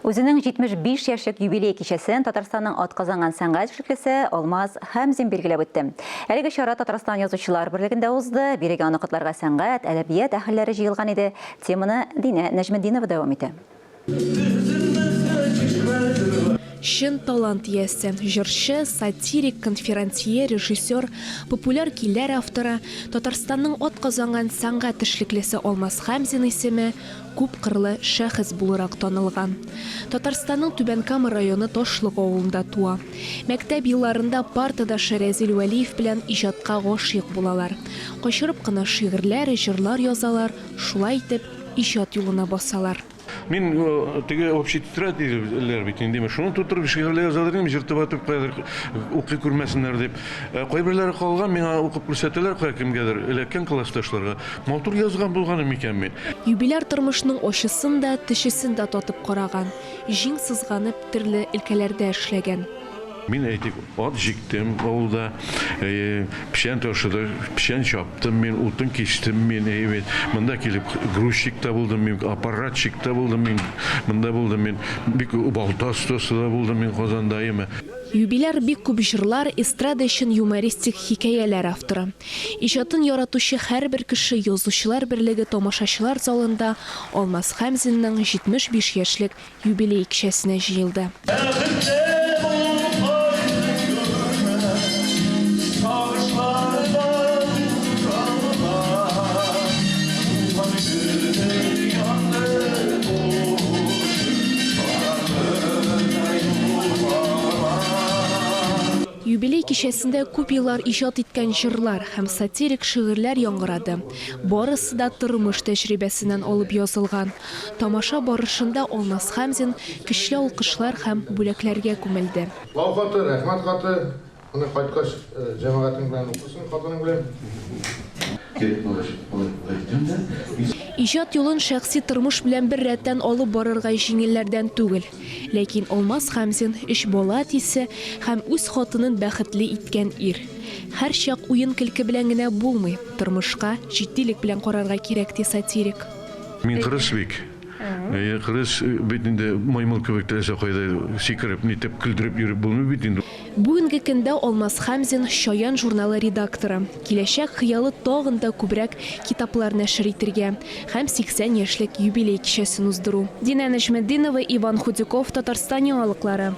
Үзенең 75 яшьлек юбилей кичәсен Татарстанның атказанган сәнгать эшлеклесе Алмаз Хәмзин билгеләп үтте. Әлеге чара Татарстан Язучылар берлегендә узды. Бирегә аны котларга сәнгать, әдәбият әһелләре җыелган иде. Теманы Динә Нәҗметдинова дәвам итә. Чын талант иясе, җырчы, сатирик, конферансье, режиссер, популяр көйләр авторы, Татарстанның атказанган сәнгать эшлеклесе Алмаз Хәмзин исеме күпкырлы шәхес буларак танылган. Татарстанның Түбән Кама районы Ташлык авылында туа. Мәктәп елларында партадашы Рәзил Вәлиев белән иҗатка гашыйк булалар. Качырып кына шигырьләр, җырлар язалар, шулай итеп, иҗат юлына басалар. Мин теге общий тетрадь диләр бит инде, шуны тутырып шигырьләр язадыр идем, җыртып атып каядыр укый күрмәсеннәр дип. Кайберләре калган, миңа укып күрсәтәләр, кая кемгәдер эләккән классташларга. Матур язган булганым икән мин. Юбиляр тормышның ачысын да, төчесен дә татып караган, җиң сызганып төрле өлкәләрдә эшләгән. Мин, әйтик, ат җиктем авылда, печән ташыдык, печән чаптым мин, утын кистем мин, әйе бит. Монда килеп грузчик та булдым мин, аппаратчик та булдым мин, монда булдым мин, бик балта остасы да булдым мин Казанда, әйеме. Юбиляр бик күп җырлар, эстрада өчен юмористик хикәяләр авторы. Иҗатын яратучы һәрбер кеше Язучылар берлеге тамашачылар залында Алмаз Хәмзинның 75 яшьлек юбилей кичәсенә җыелды. Бәхетле бул, кайгы күрмә, Сагышлардан уралма, Туган көнең якты булсын, Караңгыда югалма. Юбилей кичәсендә күп еллар иҗат иткән җырлар һәм сатирик шигырьләр яңгырады. Барысы да тормыш тәҗрибәсеннән алып язылган. Тамаша барышында Алмаз Хәмзин көчле алкышлар һәм бүләкләргә күмелде. Лау хаты, рәхмәт хаты. Моны кайткач, җәмәгатең белән укырсың, хатының белән. Кирәк булгач, алай әйтәм дә. Иҗат юлын шәхси тормыш белән беррәттән алып барырга җиңелләрдән түгел. Ләкин Алмаз Хәмзин, өч бала әтисе һәм үз хатынын бәхетле иткән ир. Һәрчак уен-көлке белән генә булмый, тормышка җитдилек белән карарга кирәк, ди сатирик. Мин кырыс бик. Әйе, кырыс бит инде, маймыл кебек теләсә кайда сикереп, нитеп, көлдереп йөреп булмый бит инде. Бүгенге көндә Алмаз Хәмзин, Чаян журналы редакторы. Киләчәк хыялы тагын да күбрәк китаплар нәшер итергә һәм 80 яшьлек юбилей кичәсен уздыру. Динә Нәҗметдинова, Иван Худяков, Татарстан яңалыклары.